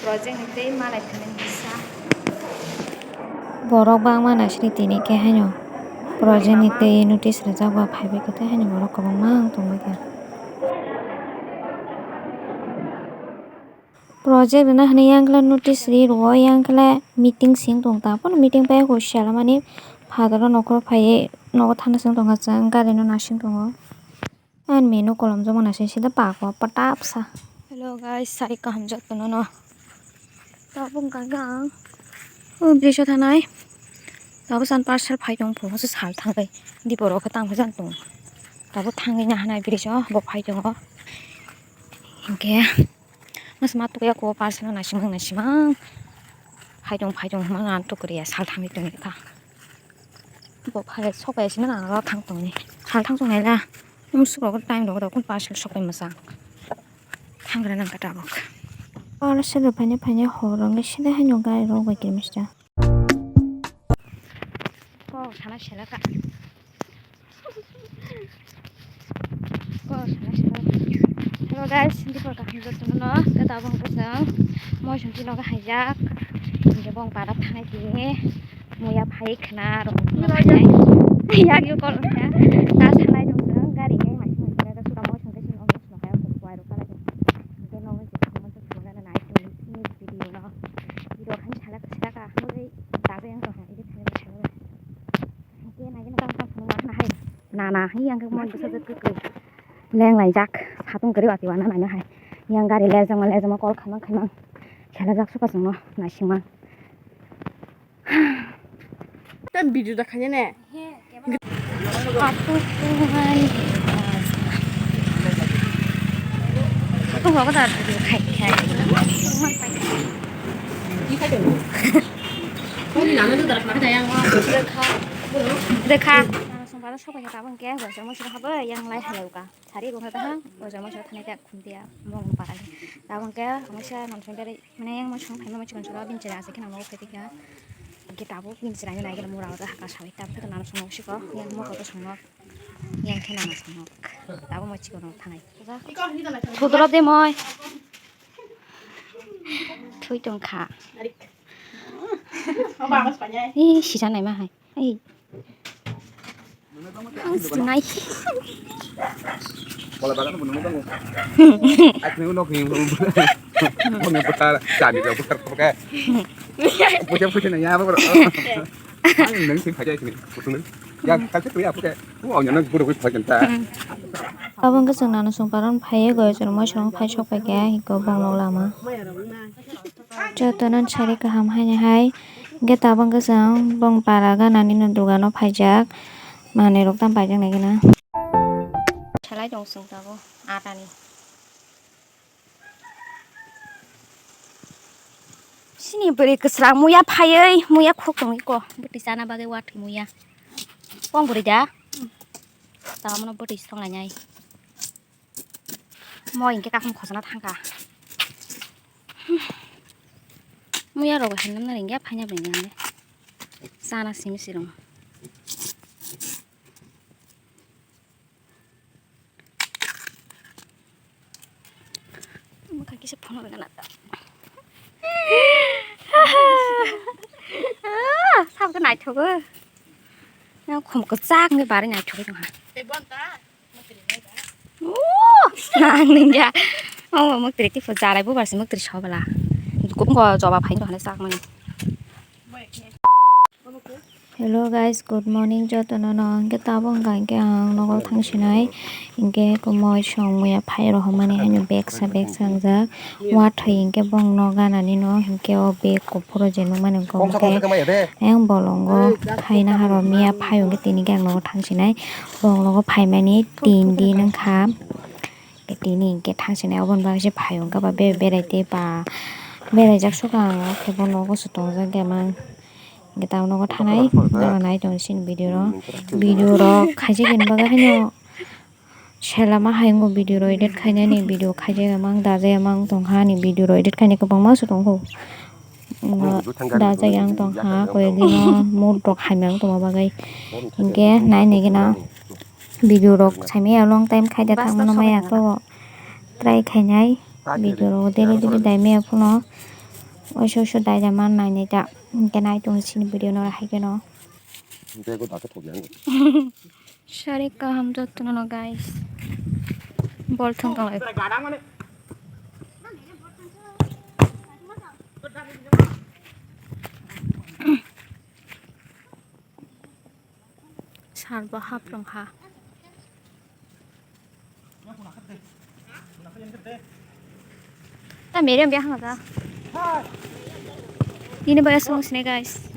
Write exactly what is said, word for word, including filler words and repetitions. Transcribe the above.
Project ni tei malai thani kisa. Borok bangma naisini tini khe haino project ni tei notice rijak ba phaibai khe tei haino borok kwbangma wng tongbai kha. Project rwna hwnwi yang khe notice ri rwo, yang khe meeting sing tong ta, phano meeting pai kho sela mani father o nokhor phaiwi nogo thana sing tongkha chwng, gari no nasing tongo. Ani menu kolom joma naising sida pako patapsa. Hello guys, sai kaham jotono no. Tabuk wngkha ang o bridge o thanai. Tabuk san parcel phai tong phuru se sal thangwi. Dipor o khe tang phai jan tong. Tabuk thangwi nahanai bridge o bo phai tongo. Hinkhe mas ma tukya ko parcel naisimang naisimang. Phai tong phai tong hwnma ang tukriya sal thangwi tongkha. Bo phai sok bai sini nang ro thang tongni. Sal thang tongnai la. Um, sukrok time rok rok kun parcel sok bai mwchang. Thang gra nang ka tabuk. Parcel rok phaina phaina hor rok sini haino gari rok bai khe mista. Ko sana sela ka. Ko sana sela. Hello guys, dipor ka hwnjak tongno. Kata bong bosang. Moi songti nogo haijak. Hinkhe bong para thanai tini. Muya phai khna rok. Yak yo kol kha. Ta sanai jong jong gari khe mai mai khe da sura mo song khe sing ong song khe wai rok kala khe. Khe no je mo se khna na nai khe ni video no. Video khan sala ka sala ka mo dei ta je yang to ha ide thani ma sala. Khe nai na kam kam phone ma na hai. Na na hi yang khe mo se khe khe. Leng lai jak satung kari wati wana nai na hai. Yang gari le jong le jong kol khamang khamang. Sala jak suka jong no nai sing ma. Tei video da khaina ne. Aku kuhan. Aku bawa tak video khai khai. Dekha. Dekha. Nang song pada sok ya tabang ke, gua semua sudah apa yang lain halau ka. Sari gua kata hang, gua semua sudah tanya tak kuntia mau parah. Tabang ke, kamu saya nonton dari Mane yang mo song phaima mo chikon chikon bini chwrai aswk kheno nogo phai tongkha. Hinkhe tabuk bini chwraino naikhe mura o haka sawi tabuk khe nana songno siko yang mo koto songno yang khe nana songno tabuk mo chikon rok thanai. Photo rok de moi. Thui tongkha. Ih, sisa naima hai. Ei. Ang sinai. Bola bagan bo nungwi tongo. Ai, nungwi nok ni. Bo nungwi bwkha, chani rok bwkha, bwkha. Puja, puja na ya, bwkha. Ang nung sing khaja sini, putung. Ya, khaja tu ya, bwkha. Tu ang nang buru buru khaja ta. Abo wngkha chwng nana song paron phaiwi goi chwng moi song phai sok pai khe hiko bong nok lama. Jotono sari kaham haini hai. Hwnkhe tabuk hwnkhe chwng bong para ganani no dogano phaijak. Manwi rok tam paijak nai gana. Salai tong chwng tabuk atani. Sini bwrwi kwchwrang muya phaiwi muya khuk tongwi ko bwtwi chana bagwi wathwi muya. Kong bwrwi da? Tabuk no bwtwi songlainai. Moi hinkhe kakung khosona thangkha. Muya rok hinamna ringya phaina ringya hinwi. Chana simi sirung. Bwkha kisa phone rwgana ta. Sabukhe naithogo. Khum kwchak wngwi barwi naithogwi tongha. Oh, nang nungya. Oh, mwktwi tipo jarai bubar se mwktwi sobala. Kubungo joba phaino hane sak mani. Hello guys, good morning jotono no. Hwnkhe tabuk hwnkha hwnkhe ang nogo thang sinai. Hwnkhe moi song muya phai rohormani haino bag sa bag sa wngjak. Wathwi hwnkhe bong no ganani no hwnkhe o bag kuphur o je nukmani hwnkhe ayang bolongo phaina haro miya phai hwnkhe tini khe ang nogo thang sinai. Bong nogo phaimani tin din wngkha. Tini hwnkhe thang sinai oboni bagwi se phai hwnkha ba be-, berai tei ba beraijak suka ang o khe bo nogo se tongjak de mang. Hwnkhe tabuk nogo thanai norok nai tongo chini video rok. Video rok khaijak ni bagwi haino selama hai wngo video rok edit khainani video khaijak mang dajak mang tongkha ani video rok edit khainai kwbangma se tongkho. Dajak yang tongkha koi ekdino mood rok hamya wng tongma bagwi. Hwnkhe nai nai gana video rok saimaya long time khaida thangmano maya khe try khainai. Video rok daily daily dai maya phano. Oiso oiso dai da man nai nai ta. Hingke nai tongo chini video no hai khe no. Sari kaham jotto no guys. Bol thung tong lai. Sar bo hap rong ha. Ta mere ang biya hanga ta. Ini baya song sini guys.